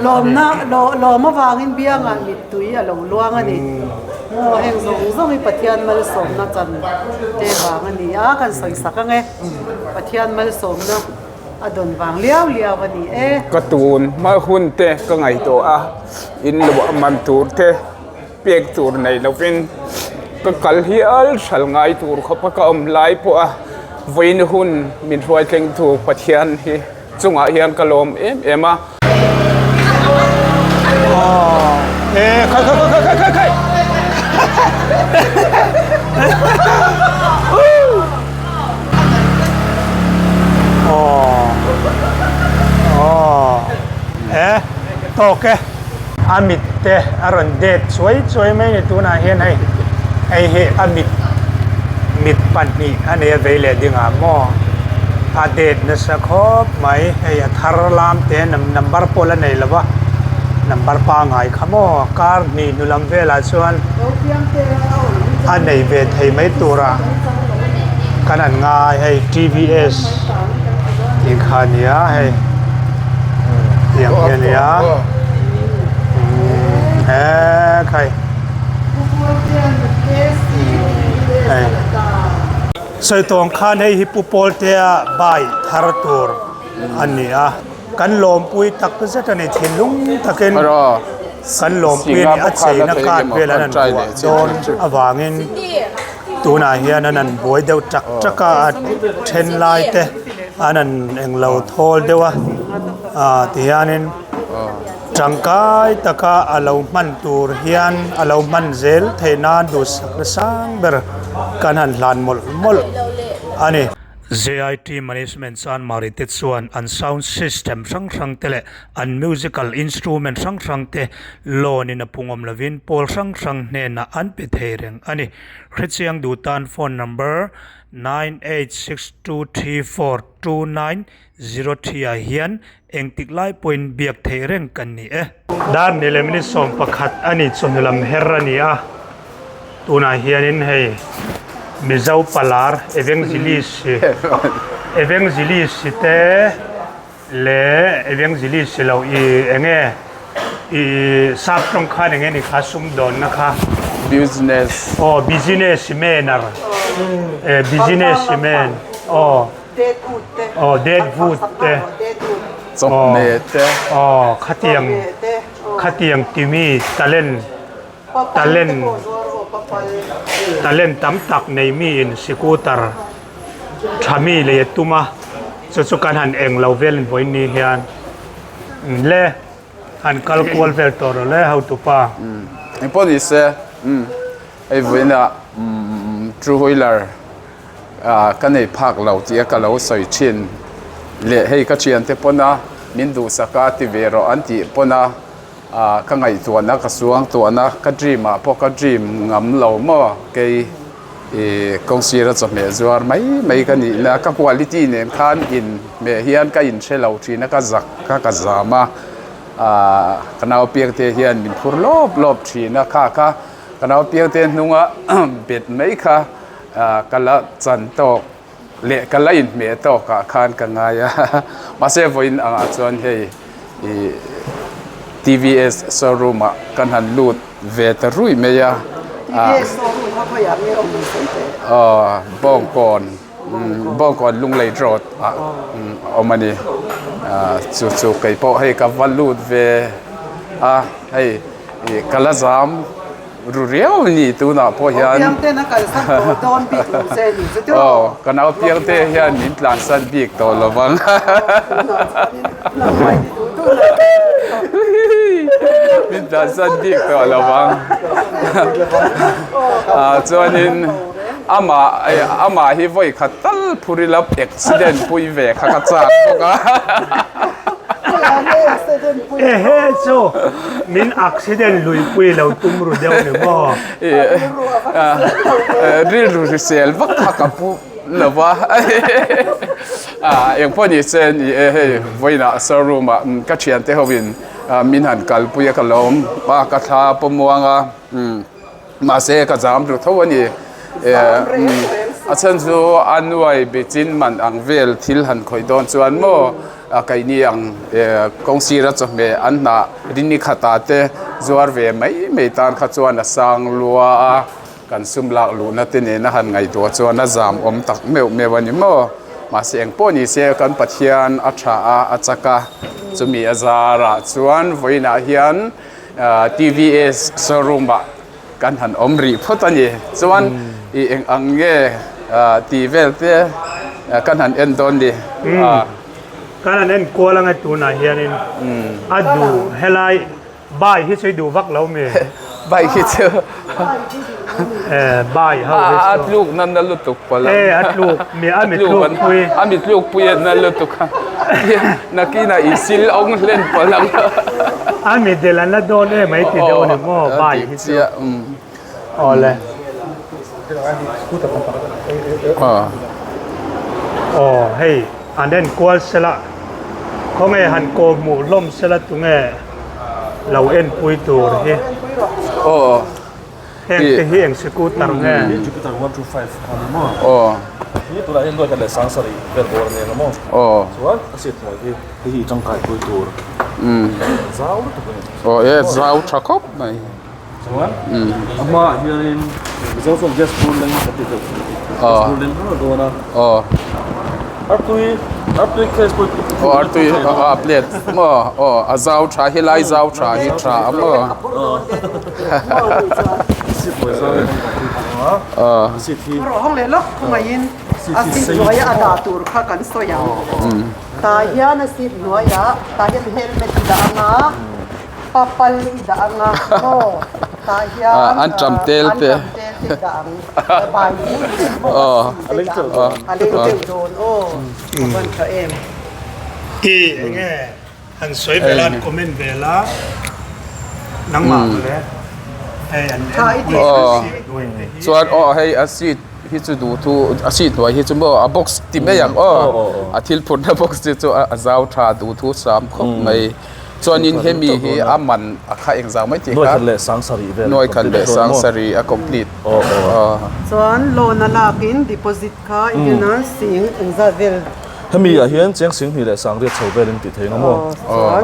Lawmna lawm avangin biangah mittui a lo luang a ni. Maw heng zawng zawng hi Pathian malsawmna chan te vang a ni a, kan sawi sak ang e. Pathian malsawmna a dawn vang liau liau a ni e. Ka tun hma hun te ka ngaihtuah a, in luah man tur te pek tur nei lovin ka kal hial hral ngai tur khawp a ka awm lai pawh a vawiin hun min hruai thleng tu Pathian hi chungah hian ka lawm em em a. Tawk e. A mit te a rawn det chuai chuai mai a ni tunah hian hei hei hi a mit mit pahnih a nei a vei leh ding ah maw a det nasa khawp mai hei a thar lam te number pawh la nei lo va number pangai kha maw kar hnih hnu lam velah chuan a nei ve thei mai tura kan han ngai hei T_V_S tih kha a ni a hei. Tiang hi a ni a he khai hei sawi tawng khan hei hi Pu Pawltea bike thar tur a ni a kan lawmpui tak zet a ni thinlung takin kan lawmpui a ni a cheina card vel an han vuah dawn avangin tunah hian an han buai deuh tak tak a a then lai te. An han englo thawl deuh a ah tihianin tangkai taka a lo hman tur hian a lo hman zel theih nan duhsakna sang ber kan han hlan mawlh mawlh a ni. JIT Management Chanmari te chuan an sound system hrang hrang te leh an musical instrument hrang hrang te loan in a pungawm lovin pawl hrang hrang hnenah an pe thei reng a ni. Hrechiang duh tan phone number. 9862342903 ah hian engtik lai pawhin biak theih reng kan ni e. Dar ni leh minute 11 a ni chawhnu lam her a ni a, tunah hianin hei Mizo Palar Evangelist Evangelist te leh Evangelist lo i enge i sap tawng khan enge ni kha sumdawnna kha Business aw business man ar eh business man aw aw deadwood te Chawhmeh te aw khatiang khatiang timi talent talent talent tam tak nei mi in scooter tha mi lei a tum a chu chu kan han eng lo vel in vawiin ni hian le han kal kual vel tawh rawh le hotupa. Engpawh ni se hei vawiin ah two wheeler ah ka nei phak lo tih a ka lo sawi thin leh hei ka thiante pawn a min duhsak a ti ve rawh an tih pawn a. Ah ka ngaihtuahna ka suangtuahna ka dream ah pawh ka dream ngam lo maw kei ih kawngsira chawhmeh zuar mai mai ka nih na ka quality nen khan in hmeh hian ka in hre lo thin a ka zak kha ka zam a ah ka nau piang te hian min phur lawp lawp thin a kha kha ka nau piang te hnunga bet mai kha ah ka la chan tawk. Leh ka la inhmeh tawkah khan ka ngai a, mahse vawiin angah chuan hei ih TVS showroom ah kan han lut ve ta rui mai a. TVS showroom kha khawiah nge awm ang sawi teh? Aw Bawngkawn, Bawngkawn Lunglei Road ah awm a ni. Chu chu kei pawh hei ka va lut ve a, hei ih ka la zam. Ru riau a ni tunah pawh hian. Aw piangten a kalsan tawh dawn bik lo che ni chu tiraw. Aw ka nau piangte hian min tlansan bik tawh lo vang. Min tlansan bik tawh lo vang. Ah chuanin amah amah hi vawi khat tal phur ila accident pui ve kha ka chak bawk a. Ehe chu min accident luipui lo tum ru deuh ni maw? Rilru hrisel vak kha ka pu lo va. Engpawh ni se ni e hei vawiinah showroom ah ka thiante ho in min han kalpui a ka lawm a ka thla pawmuang a. Mahse ka zam ru tho a ni. A chhan chu a nuai be chin man ang vel thil han khawih dawn chuan maw. a keini ang kawng sira chawhmeh an hnah rini khatah te zuar ve mai mai tan kha chuan a sang lua a kan sum lak luhna te nena han ngaihtuah chuan a zam awm tak meuh meuh a ni maw mahse eng pawh ni se kan Pathian a tha a a chak a chumi a zarah chuan vawiinah hian T_V_S showroom ah. Kan han awm rih phawt a ni. Chuan i eng ang nge tih vel te kan han en dawn ni. Kan han en kual anga tunah hianin a duh helai bai hi chu i duh vak lo mi? Bai hi chu bai ho hi chu a tluk na na lutuk pawh e a tluk mi a mi tluk pui a mi tluk pui a na lutuk a nakinah i sil awng hlen pawh ang. A mi del an la dawn em mai ti deuh a ni maw bai hi chu awle aw hei an en kual sela khawnge han kawm hmuh hlawm sela tunge lo en pui tur hi aw heng te hi eng scooter nge Jupiter 125 kha ni maw aw hi tunah hian nuai khat leh sang sarih vel bawr a ni ang maw aw chuan a seat hnuai hi Hei hi tangkai pui tur zau lutuk a ni. Aw e zau tha khawp mai. Chuan a hmaah hianin Mizo chuan gas bur leng kan ti deuh. Gas bur leng har dawn a. Aw. Artui artui case pawh Aw artui a plate maw aw a zau tha helai zau tha hi tha a maw. Aw. Rawh hawng leh lawk khawngaihin a seat hnuaia a dah tur kha kan sawi ang. Tah hian a seat hnuaiah tah hian helmet i dah ang a, papal i dah ang a maw tah hian an ṭam tel te an ṭam tel te i dah ang bai bul in maw a seat te i dah ang a leng deuh dawn aw a van ṭha em. I enge han sawi vel a han comment vel a nangmah mawle hei an en pui seat hnuai te hi. Chuan aw hei a seat hi chu duh thu a seat hnuai hi chu maw a box ti mai ang aw a thil phurhna box te chu a zau tha duh thu sam khawp mai chuanin hemi hi a man a kha engzau mai tih kha nuaikhat leh sang sarih vel nuaikhat leh sang sarih a complete chuan loan a lakin deposit kha engtin a sing engzat vel hemi ah hian cheng sing hnih leh sang riat chho velin tih theih ang maw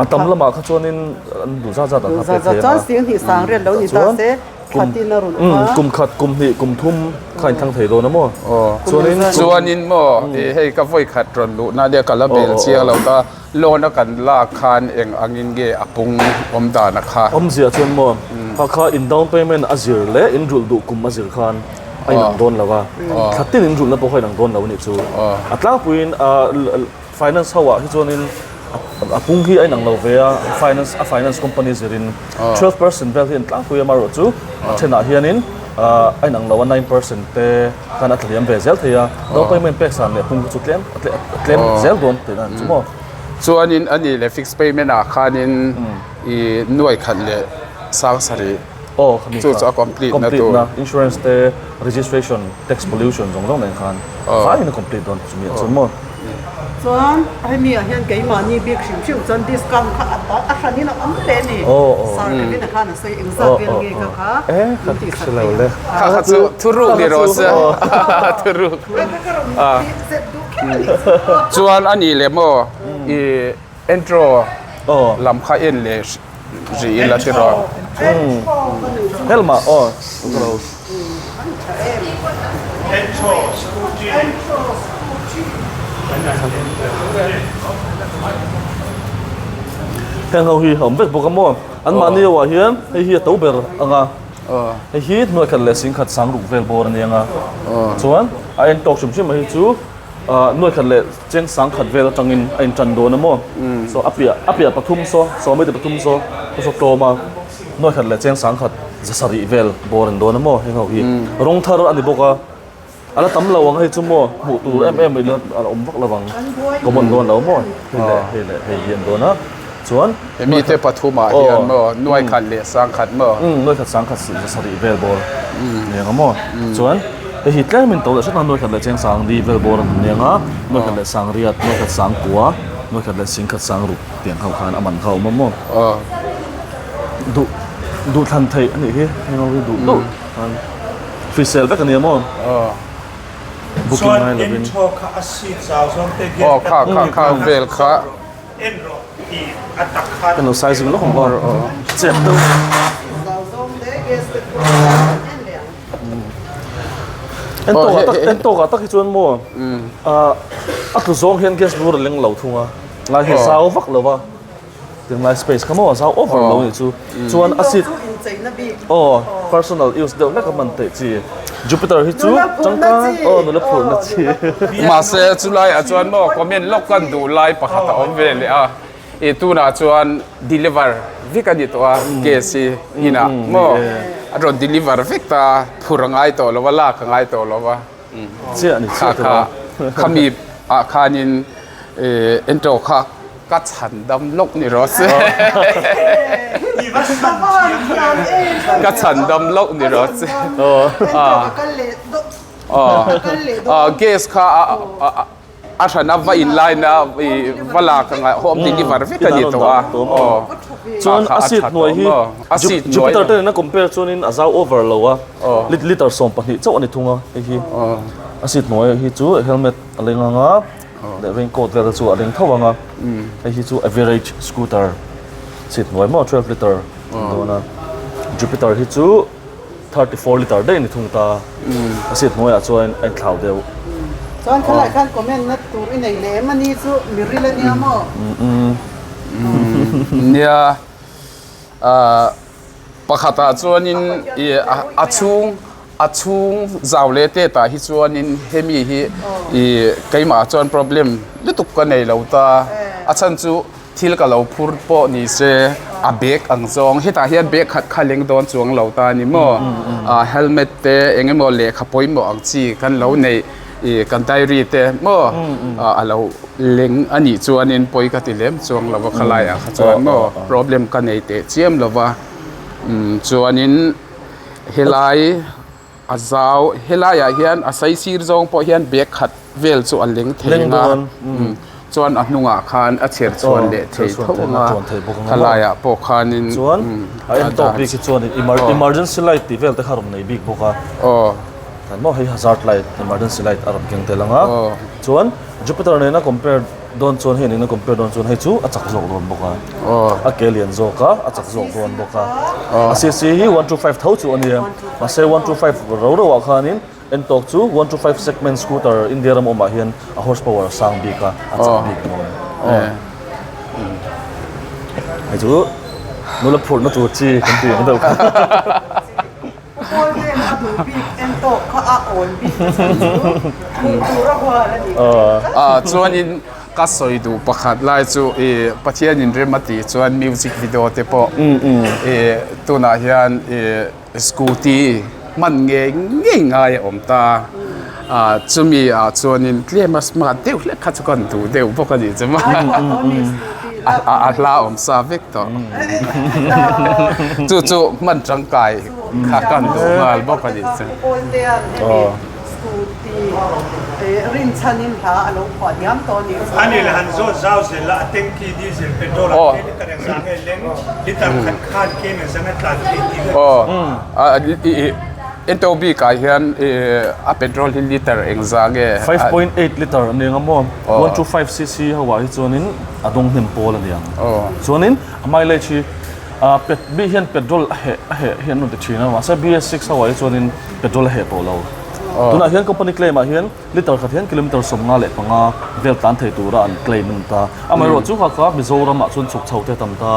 a tam lamah kha chuanin an duh zat zat an ha pek thei ang chuan sing hnih sang riat lo ni ta se Kum kum khat kum hnih kum thum kha in thlang thei dawn a maw? Chuanin Chuanin maw i hei ka vawi khat rawn luhna nia ka la bel chiang lo ta loan a kan lak khan eng angin nge a pung awm dan a kha. Awmzia chuan maw kha kha in down payment a zir leh in rulh duh kum a zir khan a inang dawn lo a, thla tin in rulhna pawh kha a inang dawn lo a nih chu. A tlangpuiin Finance ho ah hi chuanin a pung hi a inang lo ve a, finance a finance company zirin 12% vel hi an tlangpui a amaherawh chu a thenah hianin a inang lo a 9% te khan a tla ve zel thei a, down payment pek san leh pung hi chu tlem a tlem zel dawn tihna a ni chu maw. Chuanin a nih leh fixed payment ah khanin i nuai khat leh sang sarih chu chu a complete na tur. Insurance te registration tax pollution zawng zawng nen khan faiin a complete dawn chumi ah chuan maw. Chuan hemi ah hian keimahni bik hrim hrim chuan discount kha a ta a hranin a awm hle a ni. Sir Kevin-a khan a sawi engzat vel nge kha kha min tih sak thei ang. Kha kha chu thuruk ni rawh se thuruk. Chuan a nih leh maw i intro lam kha en leh rih ila ti rawh. Helma aw. Heng ho hi a awm vek bawk a maw? An mahni ho ah hian hei hi a to ber ang a, hei hi hnuai khat leh sing khat sang ruk vel bawr a ni ang a, chuan a en tawk hrim hrim a hi chu nuai khat leh cheng sang khat vel atangin a intan dawn a maw? Saw a piah a piah pathum saw sawmei te pathum saw saw tlawm a. Nuai khat leh cheng sang khat za sarih vel bawr an dawn a maw heng ho hi rawng thar a ni bawk a a la tam lo ang hei chu maw hmuh tur em em ila a awm vak lo ang common dawn lo maw hei leh hei leh hei hi an dawn a chuan hemi te pathum ah hian maw nuai khat leh sang khat maw nuai khat sang khat za sarih vel bawr ni ang a maw chuan hei hi tlem in to leh hret a nuai khat leh cheng sang li vel bawr an ni ang a nuai khat leh sang riat nuai khat sang kua nuai khat leh sing khat sang ruk tiang ho khan a man kha a awm a maw. Duh duh thlan theih a nih hi heng ho hi duh duh khan hrisel vek a nia maw booking Chuan ngai lovin. intro kha a seat zau zawng te Aw kha kha kha vel kha. En rawh tih a tak khan. Kan lo sizing lawk ang aw. Chep deuh. En tawk ah tak en tawk ah tak hi chuan maw a tlu zawng hian gas bur a leng lo thung a lai hi zau vak lo va tinglai space kha maw a zau over lo a nih chu chuan a seat aw personal use deuh hlek a hman theih chi Jupiter hi chu changkang aw nula phurhna chi. Mahse chulai ah chuan maw comment lawk kan duh lai pakhat a awm ve leh a ih tunah chuan deliver vek a ni tawh a gas hi inah maw a rawn deliver vek ta phur a ngai tawh lo va lak a ngai tawh lo va. Chiah ni chiah kha khami ah khanin ento kha ka chhan dam lawk ni rawh se ka chhan dam lawk ni rawh se gas kha a hran a va in line a i va lak anga home deliver vek a ni tawh a aw chuan a seat hnuai hi a seat hnuai Jupiter te nena compare chuanin a zau over lo a liter 12 chauh a ni thung a hei hi a seat hnuai hi chu helmet a leng anga leh raincoat vel te chu a leng tho anga hei hi chu average scooter seat hnuai maw 12 liter dawn a Jupiter hi chu 34 litre daih a ni thung ta. A seat hnuaiah chuan a inthlau deuh. Chuan khalai khan comment na tur i nei leh em a ni chu miril a nia maw? Nia, pakhatah chuanin i a chhung a chhung zau leh tet ah hi chuanin hemi hi i keimah chuan problem lutuk ka nei lo ta. A chhan chu Thil ka lo phur pawh ni se a bag ang zawng hetah hian bag khat kha leng dawn chuang lo ta a ni maw ah helmet te eng emaw lehkha pawimawh ang chi kan lo neih ih kan diary te maw ah a lo leng a nih chuanin pawi ka ti lem chuang lo va khalai ah kha chuan maw problem ka nei teh chiam lo va umm chuanin helai. A zau, helaiah hian a sai sir zawng pawh hian bag khat vel chu a leng thei ang a, chuan a hnungah khan a chher chhuan leh thei tho ang a, khalaiah pawh khanin chuan a en tawk bik hi chuan emergency light tih vel te kha a rawn nei bik bawk a, maw hei hazard light emergency light a rawn keng tel ang a, chuan Jupiter nena compare dawn chuan hei nena compare dawn chuan hei chu a chak zawk dawn bawk a, a ke lian zawk a, a chak zawk dawn bawk a, a cc hi 125 tho chu a nia. Mahse 125 ro ro ah khanin Ntorq chu 125 segment scooter India ram awmah hian a horsepower a sang bik a, a chak bik dawn. Hei chu nula phurhna tur chi kan tih ang deuh kha. Pawl vel a duh bik Ntorq kha a awn bik a chhan chu hmuh tur a hual a nih ka ring. Chuanin Ka sawi duh pakhat lai chu i Pathianin rem a tih chuan music video te pawh i tunah hian i scooty hman ngei ngei ngai a awm ta a chumi ah chuanin tlem a smart deuh hlek kha chu kan duh deuh bawk a nih chu maw a hla awm sa vek tawh chu chu hman tangkai kha kan duh nghal bawk a nih chu. Scooty rinchhanin hla a lo phuah diam tawh a nih chu. A ni le han zawt zau zel a, a tanky diesel petrol an ke liter engzah nge leng liter khat khan kem engzah nge tlan thei tih vel. Aw ento bikah hian a petrol hi liter engzah nge? 5.8 liter a ni ang a maw? 125cc ho ah hi chuanin a dawng hnem pawl a ni ang. Chuanin a mileage hi pet mi hian petrol a heh a heh hi an rawn ti thin a mahse BS6 ho ah hi chuanin petrol a heh tawh lo. Tunah hian company claim ah hian liter khat hian kilometer 55 vel tlan thei tura an claim a ni ta. Amaherawh chu kha kha Mizoram ah chuan chhuk chho te a tam ta.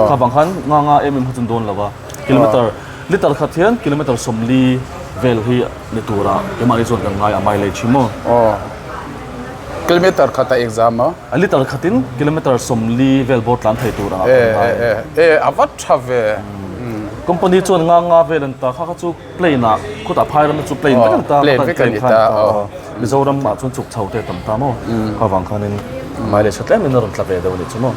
Kha vang khan nga nga em em kha chuan dawn lo va. Kilometer liter khat hian kilometer 40 vel hi ni tura keimahni chuan kan ngai a mileage hi maw. Kilometer khat a exam a. A liter khatin kilometer 40 vel bawr tlan thei tur anga kan ngai. E e a va tha ve. Company chuan nga nga vel an ta kha kha chu plane ah khutah phai ram chu plane vek an ta plane vek a ni ta Mizoram ah chuan chhuk chho te a tam ta maw kha vang khanin mileage kha tlem in a rawn tla ve deuh a nih chu maw.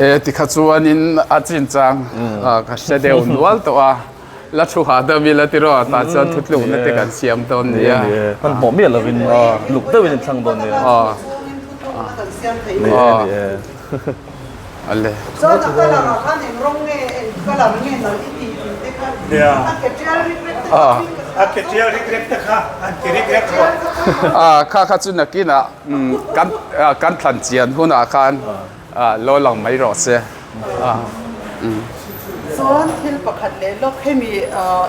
E tikha chuanin a chinchang ka hre deuh nual tawh a. La thu hahdam ila tiraw tah chuan thutlukna te kan siam dawn nia. Hmanhmawh miah lovin luk deuhin in thlang dawn nia. Ni e ni e. Ale. Chuan a colour ah khan eng rawng nge eng colour nge nalh i tih tih te kha. A ke tial rik rek te kha an ti rik rek rawh. Kha kha chu nakinah kan kan thlan chian hunah khan lo lang mai rawh se. Chuan thil pakhat leh lawk hemi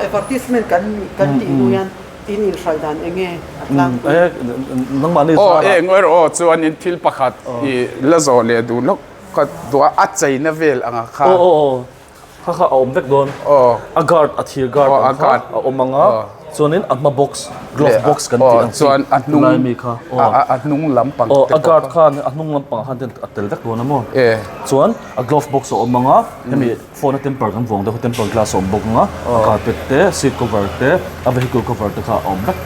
advertisement kan kan tih hnu hian in inhruai dan eng nge a tlangpui? Aw eng erawh chuanin thil pakhat i la zawh leh duh lawk ka duh a, a cheina vel anga kha. Aw aw aw kha kha a awm vek dawn. Aw. A guard a thir guard ang kha a awm ang a chuanin a hma box glove box kan tih ang chi chuan a hnung lai mi kha aw a hnung lampang te pawh a guard khan a hnung lampang ah khan ten a tel vek dawn a maw chuan a glove box a awm ang a hemi phone a temper kan vawng deuh kha temper glass a awm bawk ang a a carpet te seat cover te a vehicle cover te kha a awm vek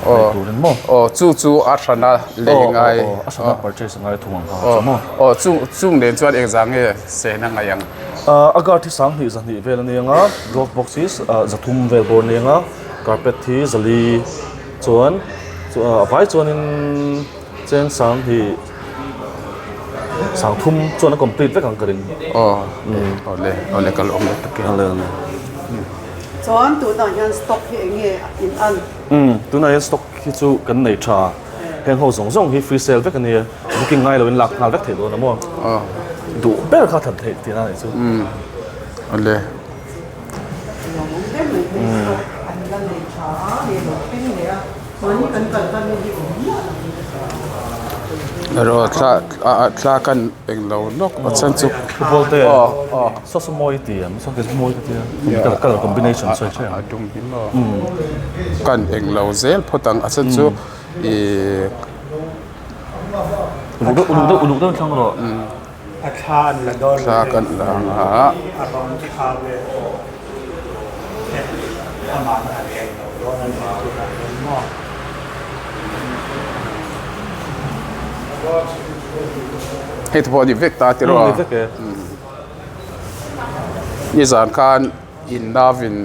mai turin maw aw chu chu a hrana lei ngai aw a hrana purchase a ngai thung ang kha chu maw aw chung chung nen chuan engzah nge sen a ngaih ang a guard hi sanghnih zahnih vel a ni ang a glove box hi zathum vel bawr a ni ang a carpet hi zali chuan a vai chuanin Cheng sang hi sang thum chuan a complete vek ang ka ring. Aw awle awle ka lo awm leh tak e. Awle awle. Chuan tunah hian stock hi eng nge in an? Umm tunah hian stock hi chu kan nei tha. Heng ho zawng zawng hi free sale vek a nia. Booking ngai loin lak nghal vek theih dawn a maw? Aw. Duh ber kha than theih tihna a nih chu. Umm awle. Erawh thla thla kan eng lo lawk a chhan chu Football te saw saw mawi ti em saw saw mawi ka tia colour combination sawi thin a dum hi maw kan eng lo zel phawt ang a chhan chu ih uluk deuh uluk deuh uluk deuh thlang rawh. A thla an la dawn Thla kan la ang a. A rawn thla vel pawh heh aman a reng lo dawn a ni tunah hian maw. Hei te pawh a ni vek ta tiraw? Ni vek e. Nizan khan in navin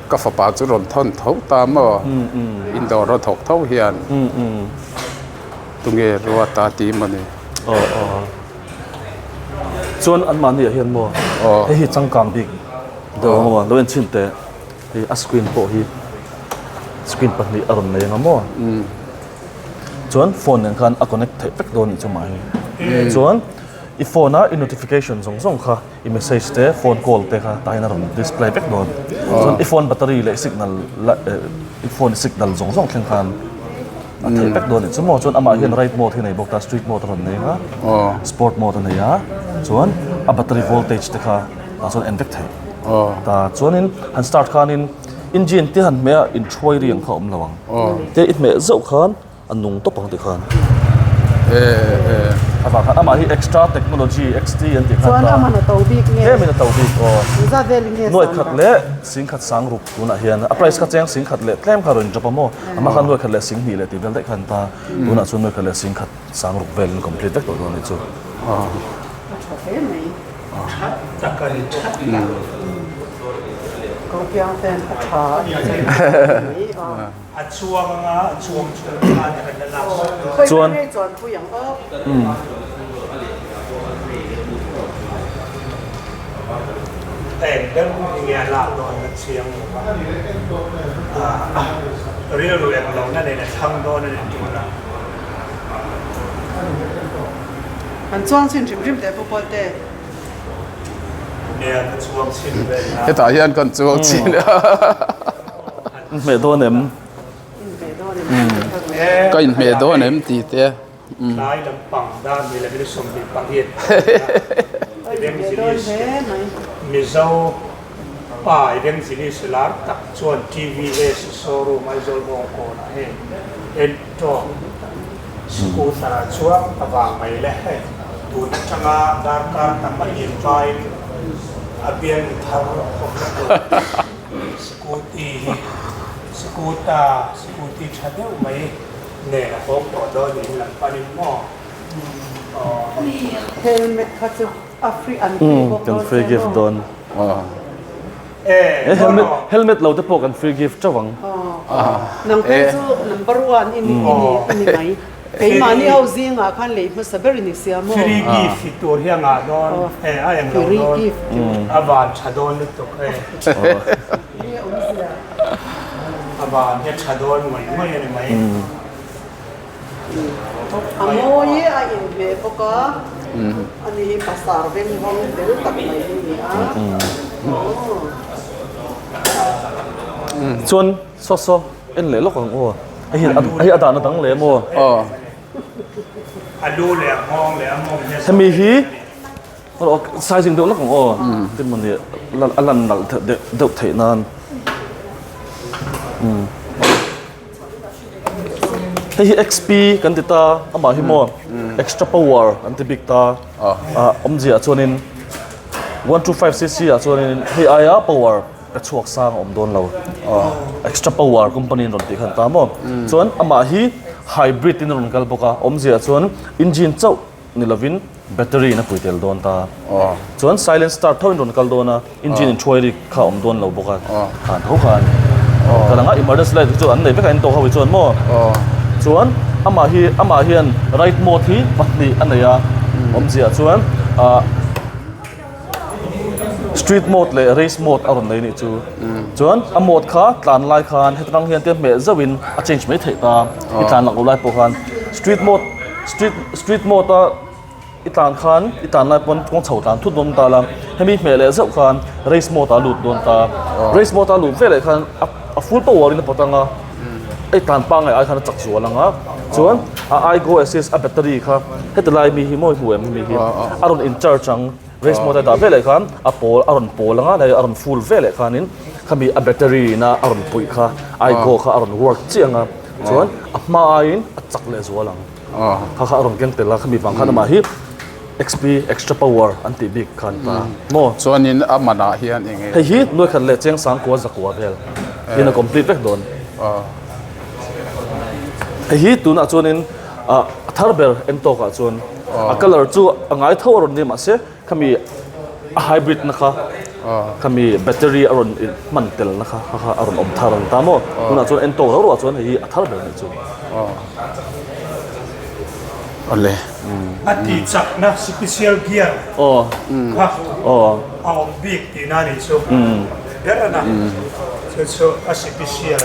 Ka fapa chu rawn thawn tho ta maw? Indawr a thawk tho hian tunge ruata ti maw ni? Aw aw. Chuan anmahni ah hian maw hei hi changkang bik deuh ang maw lo en chhin teh hei a screen pawh hi screen pahnih a rawn nei ang a maw? Chuan phone nen khan a connect theih vek dawn a nih chu mah hi. Chuan i phone a i notification zawng zawng kha I message te, phone call te kha tah hian a rawn display vek dawn. Chuan i phone battery leh signal la i phone signal zawng zawng thleng khan a theih vek dawn a nih chu maw. Chuan amah hian ride mode hi a nei bawk ta, street mode a rawn nei a, sport mode a nei a, chuan a battery voltage te kha tah chuan en vek theih. Ta chuanin han start khanin engine te han hmeh a inthuai ri ang kha a awm lo ang. Te i hmeh zeuh khan A nung tawp ang ti khan. A vang khan amah hi extra technology XT an tih khan Chuan aman a to bik nge? Tlem in a to bik aw. Engzat vel in nge sang? Nuai khat leh sing khat sang ruk tunah hian a price kha cheng sing khat leh tlem kha rawn drop a maw? Amah khan nuai khat leh sing hnih leh tih vel daih khan ta tunah chuan nuai khat leh sing khat sang ruk vel in complete vek tawh dawn a nih chu. A tha hle mai. Tha tak a ni tha tak. Ko piang ten a tha a ni mai a. A chuang anga a chuang chung khan kan la lak sak dawn. Chuan. Eng ber nge a lak dawn na chiang lo va. Rilru eng lo na nen a thlang dawn a ni tuna. Kan chuang chhin hrim hrim teh Pu Pawlte. Nia ka chuang chhin vel a. Hetah hian kan chuang chhin a. Inhmeh dawn em? Ka inhmeh dawn em tih te. Tlai lampang dar ni leh 28 Evangelist Mizo pa Evangelist lar tak chuan TVS showroom Aizawl Bawngkawnah hei Entawk scooter ah chuang a vang mai le hei tun atanga darkar tam a liam vaiin a bialnu thar a awm na tur. Scooty hi Scooter Scooty tha deuh mai nen a hawng tawh dawn niin lam panin maw aw. Helmet kha chu a free an free bawk dawn che maw? Dawn. E helmet helmet lo te pawh kan free gift teuh ang. Nang phei chu number one i ni i ni mai. Keimahni ho zingah khan lei hmasa ber i ni sia maw? Free gift hi tur hi a ngah dawn e, a eng lo dawn, a van tha dawn lutuk e. A van hi a tha dawn ngawih ngawih a ni mai. A mawi a inhmeh bawk a, ani hi pasar veng vawng fel tak mai hi ni a. Chuan saw saw en leh lawk ang aw. Hei hi hei a dahna dang leh maw? Aw. A lu leh a nghawng leh a mawng hian Hemi hi sizing deuh lawk ang aw. Tin mawni a lan nalh deuh theih nan. Hei hi XP kan ti ta amah hi maw extra power an ti bik ta ah awmzia ah chuanin 125 cc ah chuanin hei aia power pe chhuak sang a awm dawn lo extra power company in rawn tih khan ta maw chuan amah hi hybrid in a rawn kal bawk a awmzia ah chuan engine chauh ni lovin battery in a pui tel dawn ta. Chuan silent start tho in rawn kal dawn a, engine in thuai rik kha a awm dawn lo bawk a, khan tho khan kal ang a, emergency light chu an nei vek a en tawk ho hi chuan maw. Chuan amah hi amah hian ride mode hi pahnih a nei a, awmzia chuan ah Street mode leh race mode a rawn nei nih chu. Chuan a mode kha tlan lai khan heti rang hian te hmeh zauh in a change mai theih ta. I tlan lak loh lai pawh khan street mode street street mode a i tlan khan i tlan lai pawn kawng chho tlan thut dawn ta la. Hemi hmeh leh zauh khan race mode ah a lut dawn ta. Race mode a luh ve leh khan a a full power in a pawt ang a. I tlan pangngai ai khan a chak zual ang a. Chuan a i go assist a battery kha heti lai mi hi mawi hmu em hemi hi a rawn in charge ang. Race mode a dah veleh khan a pawl a rawn pawl anga lai a rawn full veleh khanin khami a battery ina a rawn puih kha igo kha a rawn work chiah anga chuan a hma aiin a chak leh zual ang kha kha a rawn keng tel a khami vang khan amah hi XP extra power an tih bik khan ta maw. Chuanin a manah hian eng nge? Hei hi nuai khat leh cheng sangkua zakua vel in a complete vek dawn. Hei hi tunah chuanin a thar ber en tawkah chuan a colour chu a ngai tho a rawn ni mahse khami a hybrid na kha khami battery a rawn hman tel na kha kha kha a rawn awm thar an ta maw tunah chuan en tawk rau rau ah chuan hei hi a thar ber anih chu. Awle. A tih chakna special gear kha a awm bik tihna anih chu ber a na chu chu a special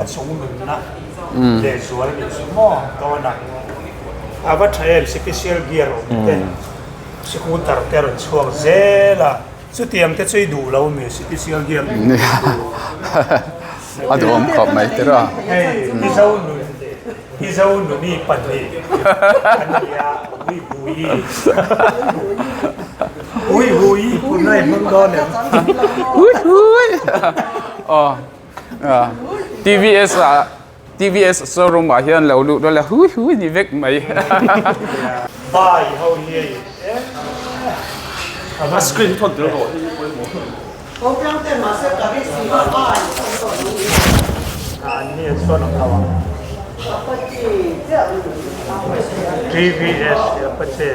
a chung nunna. Lehzual nih chu maw dawn a, a va tha em special gear awm te scooter te rawn chhuak zel a, chutiang te chu i duh lo mi special gear a duhawm khawp mai tir a. Hei Mizo nun Mizo nuni pahnih an ni a, hui hui hui hui phun a i hmang dawn em? Hui hui aw. TVS ah TVS showroom ah hian lo luh dawn la hui hui ni vek mai. Bai ho hi hei a screen hi thawn tel rawh hei hi pawimawh. An ni an chuan ang lo ang. TVS Apache.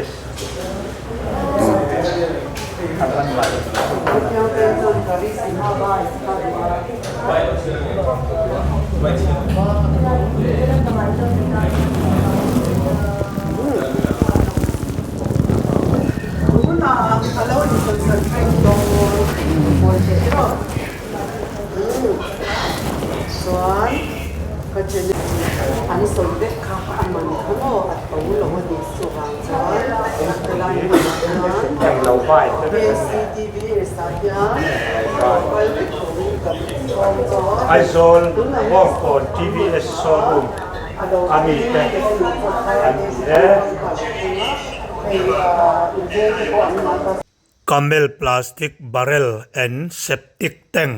An sawi vek kha a man kha maw a to lo a ni chuvang chuan helai hmunah hian KCTVS ah hian lo kal vek turin kan sawm chuan Aizawl tunah hian Bawngkawn TVS showroom a lo a mi te an ni e. Hei inveng te pawh an ngah ta. Camel plastic barrel and septic tank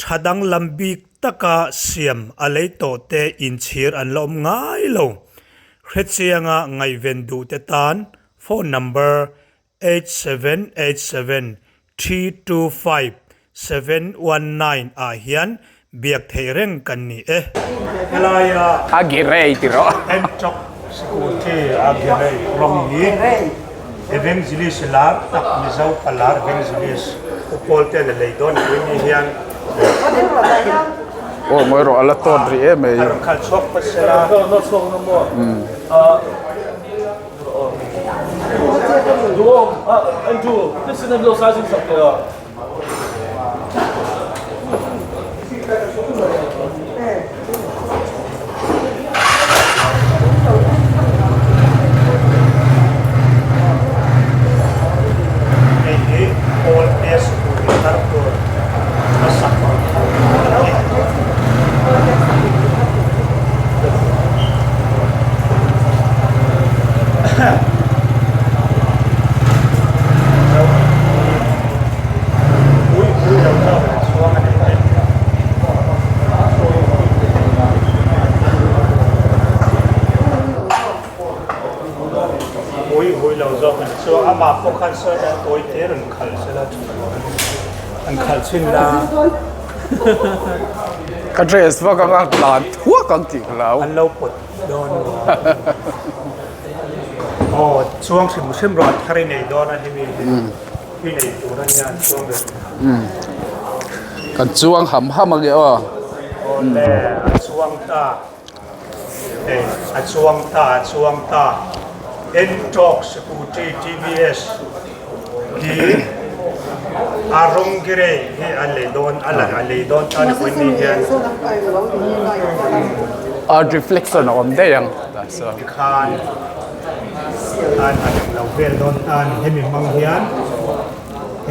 tha danglam bik taka siam a lei tawh te inchhir an la awm ngai lo. Hrechianga ngaihven duh te tan phone number 8787 325 719 ah hian Biak theih reng kan ni e. Helaia A girei ti rawh. Enchok Scooty a girei rawng hi Evangelist lar tak Mizo palar Evangelist U Pawlte la lei dawn pui ni hian. Aw ngawi rawh a la tawt rih em mai. A rawn khalh chhuak phawt se la. Hei hi Paul S. Pu tur a sak a ni. Ui ui lo zawk in a chhuang a ni e. Ui ui lo zawk in a chuang amah pawh khan sawi dan tawi te rawn khalh sela tha tur a ni. An khalh chhin la. Ka dress vak anga tlan thuak ang tih ka hlau. An lo pawt dawn maw? Aw chuang hrim hrim rawh a thar i nei dawn a hemi hi i nei tur a nia an chuang ve. Kan chuang ham ham ange aw. Aw le a chuang ta. Hei a chuang ta a chuang ta Ntorq scooty TVS hi a rawng grey hi a lei dawn a la a lei dawn ta ni pawhin mi hian A reflection a awm daih ang tikhan khan a rem lo vel dawn ta ni hemi hmang hian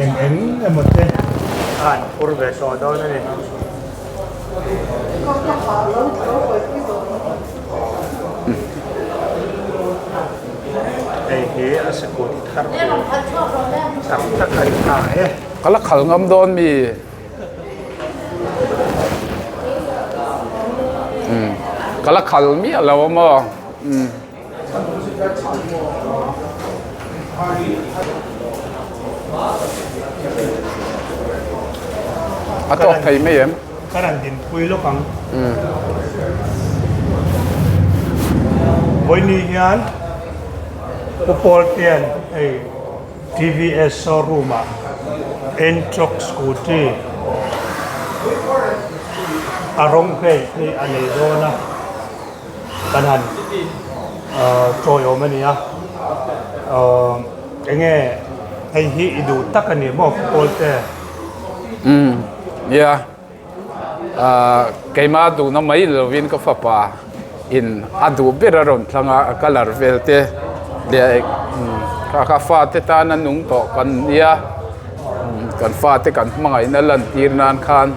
eng eng emaw te a an phur ve tawh dawn a ni. Hei hi a sikut thar tur chak tak a ni ta e. Ka la khal ngam dawn mi. Ka la khal miah lo a maw. A tawk thei mai em? Ka rawn dinpui lawk ang. Vawiini hian Pu Pawltea'n hei TVS showroom ah Ntorq scooty a rawng hmel hi a nei dawn a. Kan han tawiawm a ni a, enge hei hi i duh tak a ni maw Paul te? Umm nia, keimah duhna mai lovin ka fapa in a duh ber a rawn thlang a, a colour vel te leh ka fate tana nung tawh kan nia, kan fate kan hmangaihna lantir nan khan.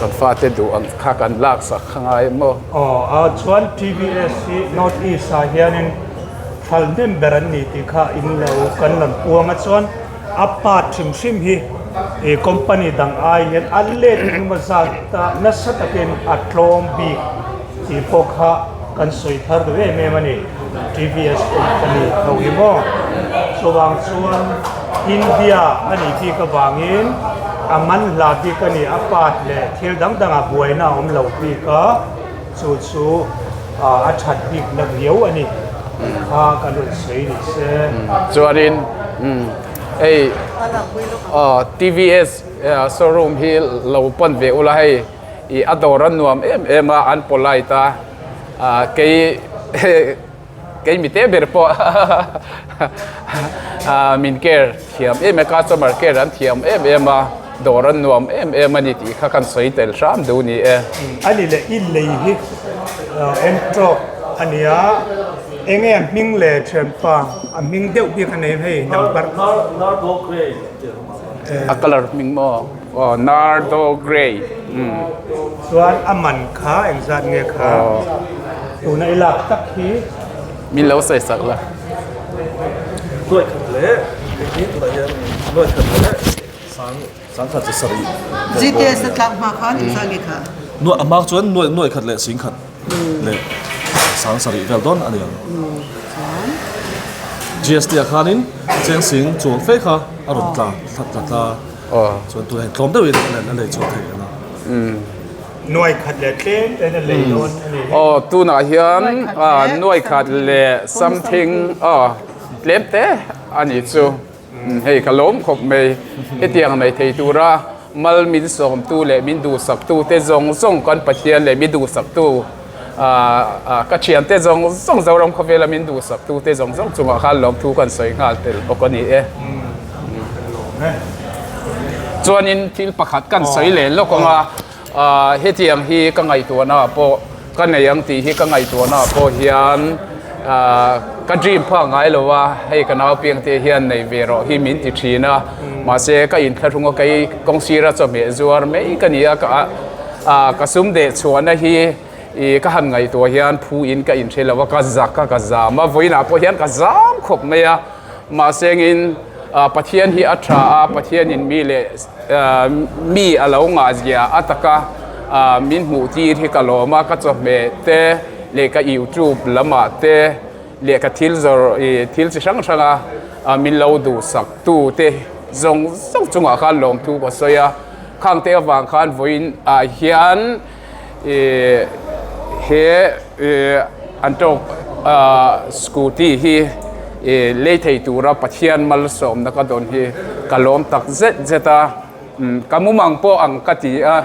Kan fate duh ang kha kan lak sak kha ngai maw? Aw a chuan TVS hi North East ah hianin thal hnem ber an ni tih kha in lo kan rawn puang a chuan a part hrim hrim hi ih company dang ai hian a let engemaw zat a nasa takin a tlawm bik tih pawh kha kan sawi thar duh em em a ni. TVS company ho hi maw? Chuvang chuan India a nih bik avangin a man hla bik a ni, a part leh thil dang dangah buaina a awm lo bik a, chu chu a that bik na viau a ni tih kha kan rawn sawi ni se. Chuanin hei TVS showroom hi lo pan ve ula hei ih a dawr a nuam em em a, an polite a. Kei kei mi te ber pawh min care thiam em a customer care an thiam em em a dawr an nuam em em a ni tih kha kan sawi tel hram duh ni e. A ni leh i lei hi Ntorq a nia enge a hming leh thianpa a hming deuh bik a nei hei number. Nardo Grey tih a awm a. A colour hming maw? Aw Nardo Grey umm. Chuan a man kha engzat nge kha tuna i lak tak hi. Min lo sawi sak la. Nuai khat leh hei hi tunah hian nuai khat leh sang sang khat chi sarih. GTS a tlak hma khan engzat nge kha? Nuai a hma chuan nuai nuai khat leh sing khat leh sang sarih vel dawn a ni ang. GST ah khanin cheng sing chuang fe kha a rawn tla tla tla. Chuan tunah hian tlawm deuhin a lei chhuak thei ang a. Nuai khat leh tlem tein a lei dawn a ni. Aw tunah hian nuai khat leh something aw tlem te a nih chu. Hei ka lawm khawp mai hetiang nei thei tura. Mal min sawmtu leh min duhsaktu te zawng zawng kan Pathian leh mi duhsaktu ka thiante zawng zawng Zoram khawvela min duhsaktu te zawng zawng chungah khan lawmthu kan sawi nghal tel bawk a ni e. Chuanin thil pakhat kan sawi leh lawk ang a. Hetiang hi ka ngaihtuahnaah pawh ka nei ang tih hi ka ngaihtuahnaah pawh hian ka dream phak ngai lo a, hei ka nau piangte hian nei ve rawh hi min ti thin a, mahse ka inthlahrung a kei kawng sira chawhmeh zuar mai ka ni a, ka sum deh chhuahna hi ka han ngaihtuah hian phu in ka inhre lo a, ka zak a ka zam a, vawiinah pawh hian ka zam khawp mai a, mahse engin Pathian hi a tha a, Pathianin mi leh Mi a lo ngahzia a taka min hmuh tir hi ka lawm a, ka chawhmeh te leh ka youtube lamah te leh ka thil zawrh ih thil chi hrang hranga min lo duhsak tu te zawng zawng chungah khan lawmthu ka sawi a, khang te avang khan vawiin ah hian ih he ih an tawk ah scooty hi ih lei thei tura Pathian malsawmna ka dawn hi ka lawm tak zet zet a umm ka mumang pawh ang ka ti a.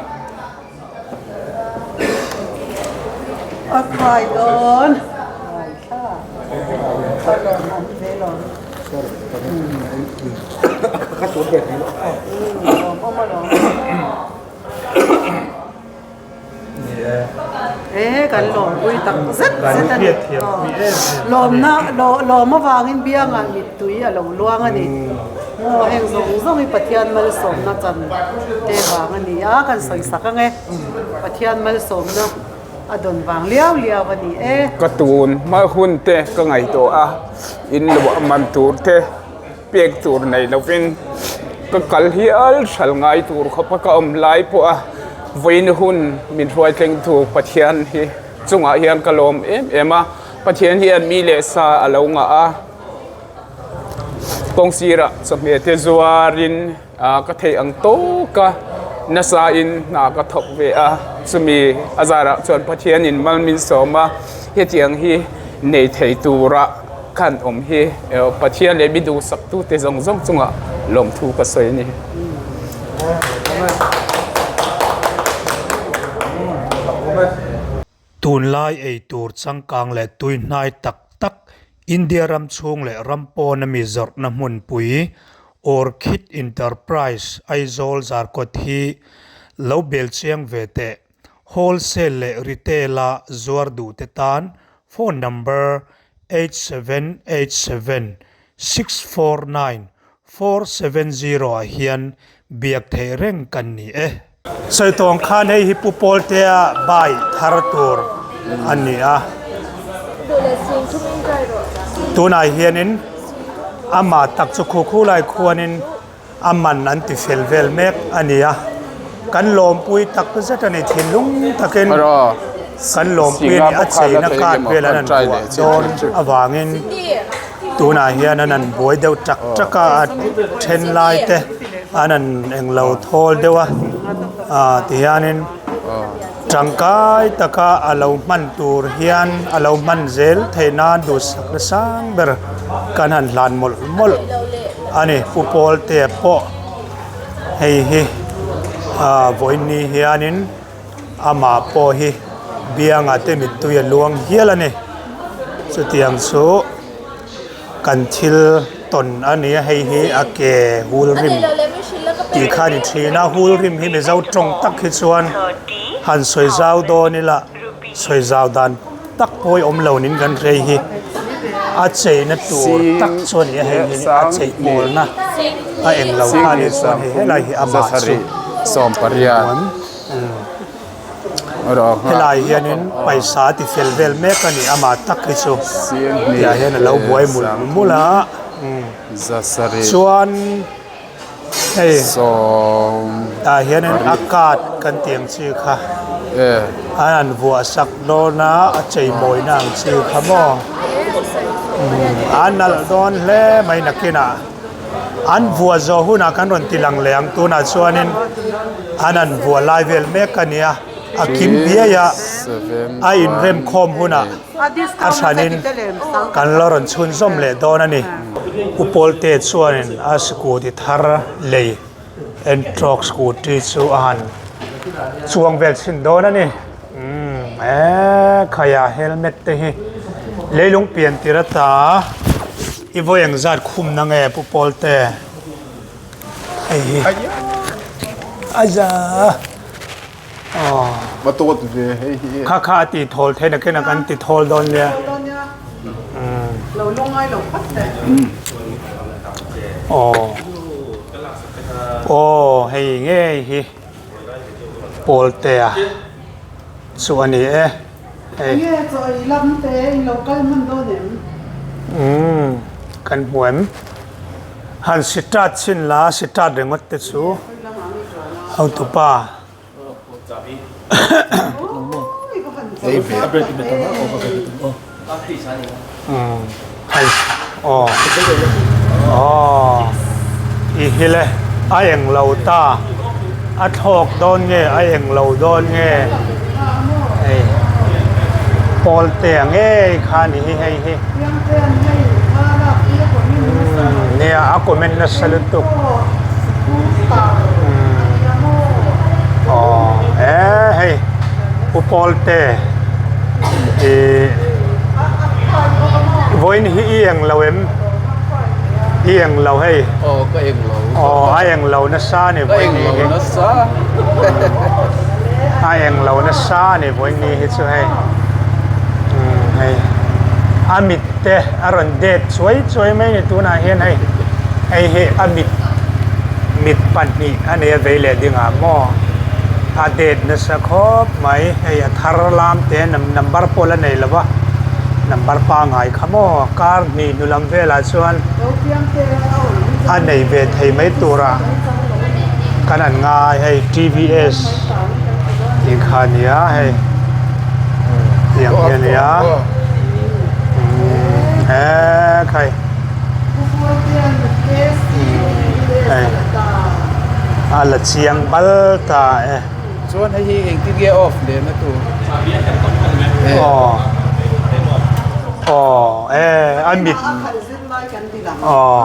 A khuai dawn ngaithla ka lawm awm ve lawm ka tur ve thei lo lawm awm alawm. He kan lawmpui tak zet zet a ni. Lawmna lawm avangin biangah mittui a lo luang a ni. Maw heng zawng zawng hi Pathian malsawmna chan te vang a ni a, kan sawi sak ang e. Pathian malsawmna a dawn vang liau liau a ni e. Ka tun hma hun te ka ngaihtuah a, in luah man tur te. Pek tur nei lovin ka kal hial hral ngai tur khawp a ka awm lai pawh a vawiin hun min hruai thleng thu Pathian hi chungah hian ka lawm em em a, Pathian hian mi leh sa a lo ngah a, kawng sirah chawhmeh te zuarin ah ka theih ang tawk a nasa in hna ka thawk ve a, chumi a zarah chuan Pathianin mal min sawm a, hetiang hi nei thei tura. Khan awm hi Pathian leh mi duhsaktute zawng zawng chungah lawmthu ka sawi a ni. Tunlai eitur changkang leh tuihnai tak tak India ram chhung leh ram pawna mi zawrhna hmunpui Orchid Enterprise Aizawl Zarkawt hi lo bel chiang ve teh. Wholesale leh Retail-a zuar duhte tan phone number 8787 649 470 ah hian biak theih reng kan ni e. Sawitawng khan hei hi Pu Pawltea bai thar tur a ni a. Tunah hianin amah tak chu khu khu lai khuanin A man an ti fel vel mek a ni a, kan lawmpui tak zet a ni thinlung takin kan lawmpui a ni a cheina card vel an han buah dawn avangin tunah hian an han buai deuh tak tak a, a then lai te an han englo thawl deuh a, ah tihianin tangkai taka a lo hman tur hian a lo hman zel theih nan duhsakna sang ber kan han hlan mawlh mawlh. A ni, Pu Pawltea pawh hei hi ah vawiin hianin amah pawh hi biangah te mittui a luang hial a ni. Chutiang chu kan thil tawn a ni a, hei hi a ke hul rim tih kha a ni thin a, hul rim hi Mizo tawng tak hi chuan han sawi zau dawn ila. Sawi zau dan tak pawh hi awm lo niin kan hria hi a cheina tur tak chu a ni a hei hi a chei pawlna a eng lo kha a nih chuan hei helai hi amah chu helai hianin paisa a ti fel vel mek a ni amah tak hi chu tiah hian a lo buai mul mul a chuan. Hei tah hianin a card kan tih ang chi kha an han vuah sak dawn a a chei mawina ang chi kha maw a nalh dawn hle mai nakinah an vuah zawh hunah kan rawn ti lang leh ang tunah chuanin an han vuah lai vel mek a nia a kim biai a a inremkhawm hunah. A hranin kan la rawn chhunzawm leh dawn a ni. U Pawlte chuanin a scooty thar lei. Ntorq scooty chu a han chuang vel chhin dawn a ni. Umm eee khaia helmet te hi leilung pian tir ata i vawi eng zat khum na nge Pu Pawlte hei hi aza aw va tawt ve hei hi kha kha a ti thawl theih na kena kan ti thawl dawn nia lo lungai lo phawt teh aw aw hei ngei hi. Pawltea chu a ni e hei. Enge chaw ei lam te in lo kal hman dawn em? Umm kan hmu em? Han sitrat chhin la sitrat ringawt te chu hotupa. I hi le a eng lo ta a thlawk dawn nge a eng lo dawn nge hei pawl te ang ngei kha ni hi hei hi nia a comment nasa lutuk aw e hei Pu Pawlte ih vawiin hi i eng lo em? I eng lo hei. Aw ka eng lo. Aw a eng lo nasa a ni vawiin hi. Ka eng lo nasa. A eng lo nasa a ni vawiin ni hi chu hei. Umm hei a mit te a rawn det chuai chuai mai a ni tunah hian hei hei hi a mit mit pahnih a nei a vei leh dingah maw. A det nasa khawp mai hei a thar lam te number pawh la nei lo va number pangai kha maw kar hnih hnu lam velah chuan a nei ve thei mai tura kan han ngai hei tvs tih kha a nia hei tiang hi a nia he khai. Hei a la chiang bal ta e. Chuan hei hi engtin nge off leh na tur? Aw aw e a mit aw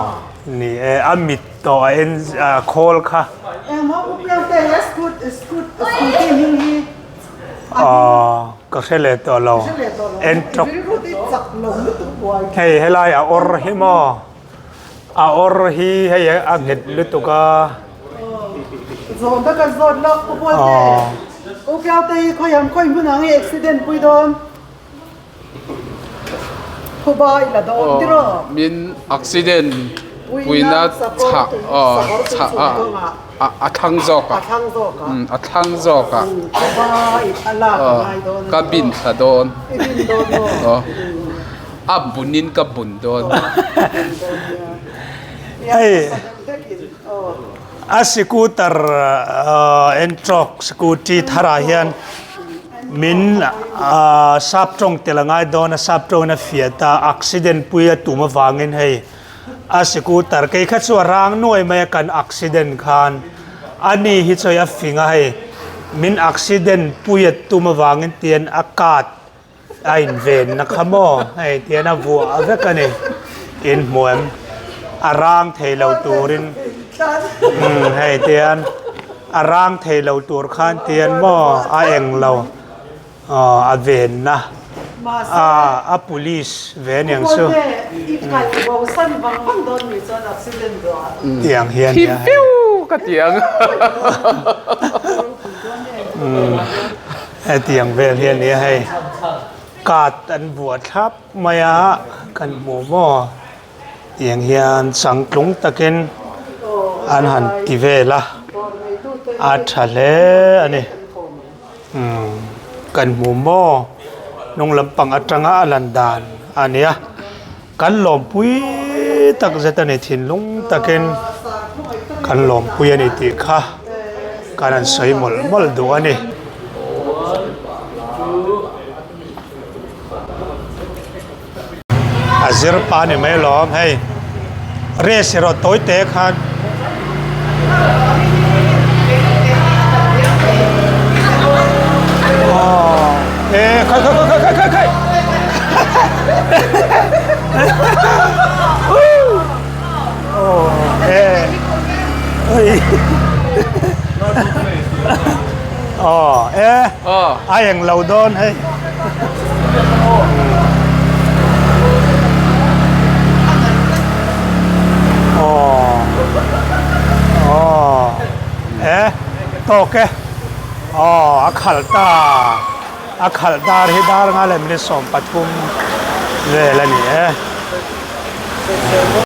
ni e a mit tawh a en a khawl kha. Aw ka hre leh tawh lo en tawk hei helai a awr hi maw a awr hi hei a nghet lutuk a aw. Min accident puina chhah chhah a a thlang zawk a a thlang zawk a ka bin thla dawn a bun in ka bun dawn. Hei a scooter Ntorq scooty tharah hian. Min sap tawng tel a ngai dawn a, sap tawngin a fiah ta, accident pui a tum avangin hei a scooter kei kha chu a rang nuai mai a kan accident khan a ni hi chu hei a fing a hei min accident pui a tum avangin tian a card a inven na kha maw hei tian a vuah vek a ni in hmu em a rang thei lo turin umm hei tian. A rang thei lo tur khan tian maw a eng lo aw a venna a a police ve aniang chu tiang hian Thi viu ka ti ang. Hetiang vel hi a nia hei card an vuah thlap mai a kan hmu maw. Tiang hian changtlung takin an han ti vel a, a tha hle a ni. Umm kan hmu maw hnung lampang atanga a lan dan a nia. Kan lawmpui tak zet a ni thinlung takin kan lawmpui a ni tih kha kan han sawi mawlh mawlh duh a ni. A zir pa ni mai lawm hei race erawh tawi te khan aw e khai khai khai khai khai khai e oi. Aw e a eng lo dawn hei. Aw aw e tawk e aw a khalh ta a khalh dar hi dar nga leh minute 13 vel a ni e.